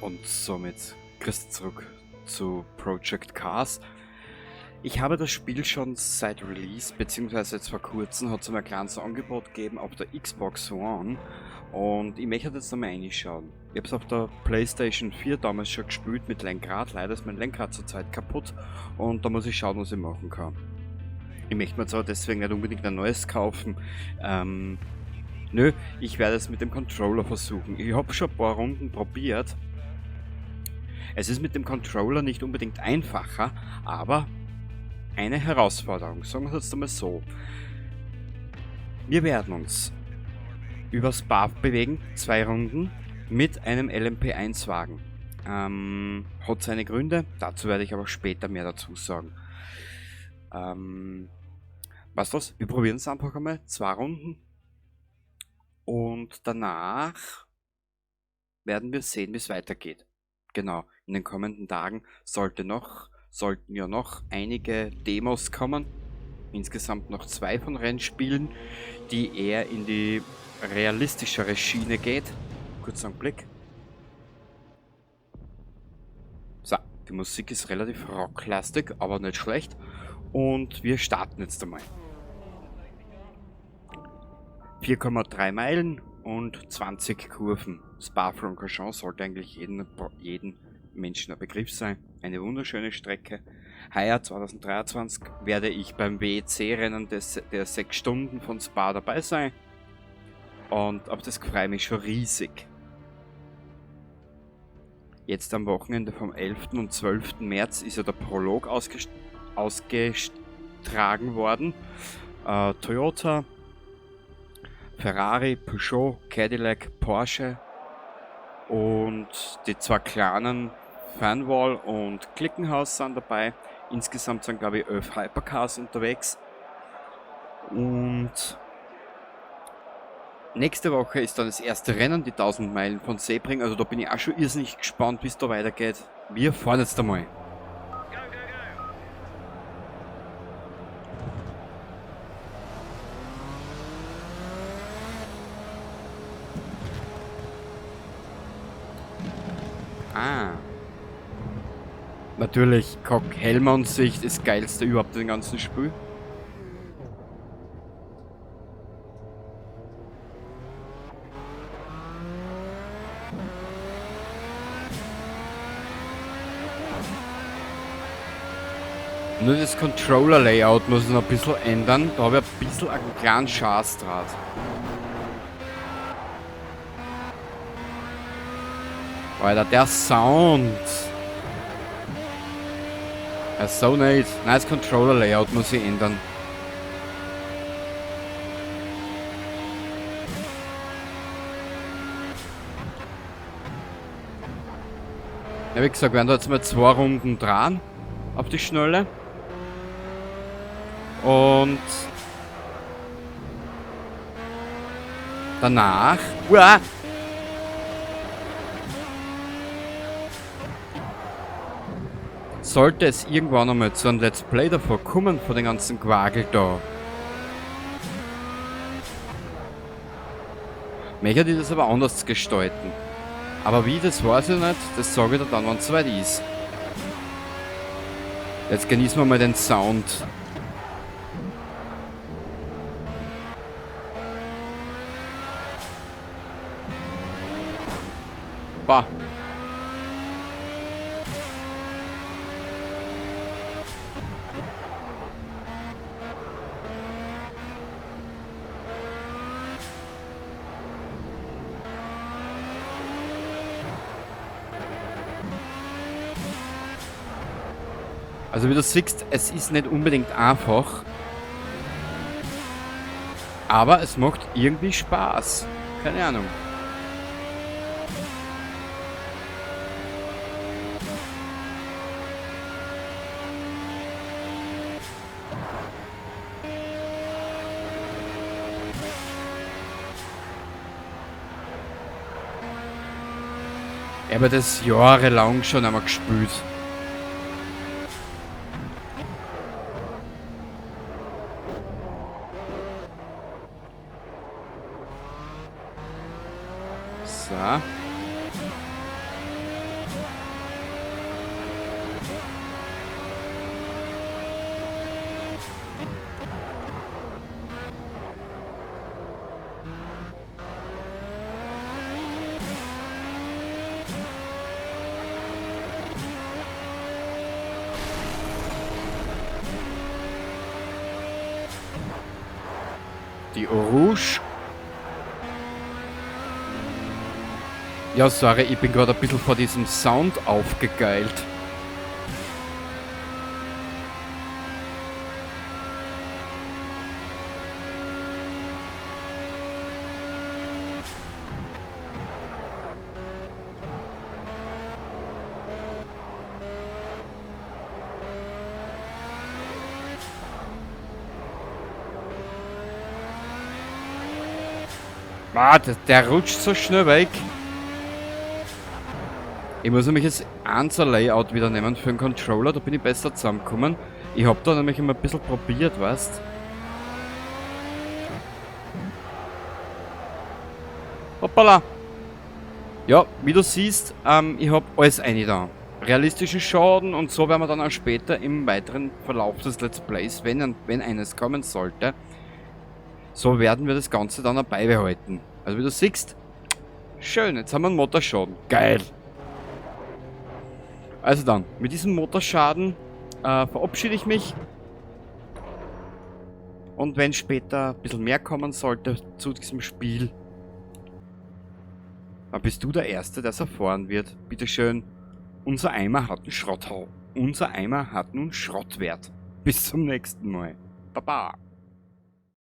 Und somit Chris zurück zu Project Cars. Ich habe das Spiel schon seit Release, beziehungsweise jetzt vor kurzem hat es mir ein kleines Angebot gegeben auf der Xbox One und ich möchte jetzt nochmal reinschauen. Ich habe es auf der PlayStation 4 damals schon gespielt mit Lenkrad, leider ist mein Lenkrad zurzeit kaputt und da muss ich schauen, was ich machen kann. Ich möchte mir zwar deswegen nicht unbedingt ein neues kaufen, nö, ich werde es mit dem Controller versuchen. Ich habe schon ein paar Runden probiert. Es ist mit dem Controller nicht unbedingt einfacher, aber eine Herausforderung, sagen wir es jetzt einmal so. Wir werden uns über Spa bewegen, 2 Runden, mit einem LMP1-Wagen. Hat seine Gründe, dazu werde ich aber später mehr dazu sagen. Weißt du was? Wir probieren es einfach einmal, 2 Runden. Und danach werden wir sehen, wie es weitergeht. Genau, in den kommenden Tagen sollten ja noch einige Demos kommen. Insgesamt noch 2 von Rennspielen, die eher in die realistischere Schiene geht. Kurz einen Blick. So, die Musik ist relativ rocklastig, aber nicht schlecht. Und wir starten jetzt einmal. 4,3 Meilen und 20 Kurven. Spa-Francorchamps sollte eigentlich jeden Menschen ein Begriff sein. Eine wunderschöne Strecke. Heuer 2023 werde ich beim W E C-Rennen der 6 Stunden von Spa dabei sein. Und auf das freue ich mich schon riesig. Jetzt am Wochenende vom 11. und 12. März ist ja der Prolog ausgetragen worden. Toyota, Ferrari, Peugeot, Cadillac, Porsche und die 2 kleinen Vanwall und Glickenhaus sind dabei. Insgesamt sind, glaub ich, 11 Hypercars unterwegs. Und nächste Woche ist dann das erste Rennen, die 1000 Meilen von Sebring. Also da bin ich auch schon irrsinnig gespannt, wie es da weitergeht. Wir fahren jetzt einmal. Go, go, go. Natürlich, Cock Hellmann-Sicht ist das geilste überhaupt in dem ganzen Spiel. Nur das Controller-Layout muss ich noch ein bisschen ändern. Da habe ich ein bisschen einen kleinen Schaßdraht. Alter, der Sound. Ja, so nice. Nice Controller-Layout muss ich ändern. Ja, wie gesagt, wir werden da jetzt mal 2 Runden dran. Auf die Schnelle. Und danach. Uah! Sollte es irgendwann einmal zu einem Let's Play davor kommen, von den ganzen Quagel da. Möchte ich das aber anders gestalten. Aber wie, das weiß ich nicht, das sage ich dir dann, wenn's soweit ist. Jetzt genießen wir mal den Sound. Bah. Also wie du siehst, es ist nicht unbedingt einfach, aber es macht irgendwie Spaß. Keine Ahnung. Ich habe das jahrelang schon einmal gespielt. So. Die Rouge. Ja, sorry, ich bin gerade ein bisschen vor diesem Sound aufgegeilt. Ah, der rutscht so schnell weg. Ich muss nämlich jetzt 1er Layout wieder nehmen für den Controller, da bin ich besser zusammengekommen. Ich hab da nämlich immer ein bisschen probiert, weißt. Hoppala. Ja, wie du siehst, ich hab alles rein da. Realistischen Schaden und so werden wir dann auch später im weiteren Verlauf des Let's Plays, wenn eines kommen sollte, so werden wir das Ganze dann auch beibehalten. Also wie du siehst, schön, jetzt haben wir einen Motorschaden. Geil! Also dann, mit diesem Motorschaden verabschiede ich mich. Und wenn später ein bisschen mehr kommen sollte zu diesem Spiel, dann bist du der Erste, der es erfahren wird. Bitteschön, unser Eimer hat einen Schrott. Unser Eimer hat nun Schrottwert. Bis zum nächsten Mal. Baba.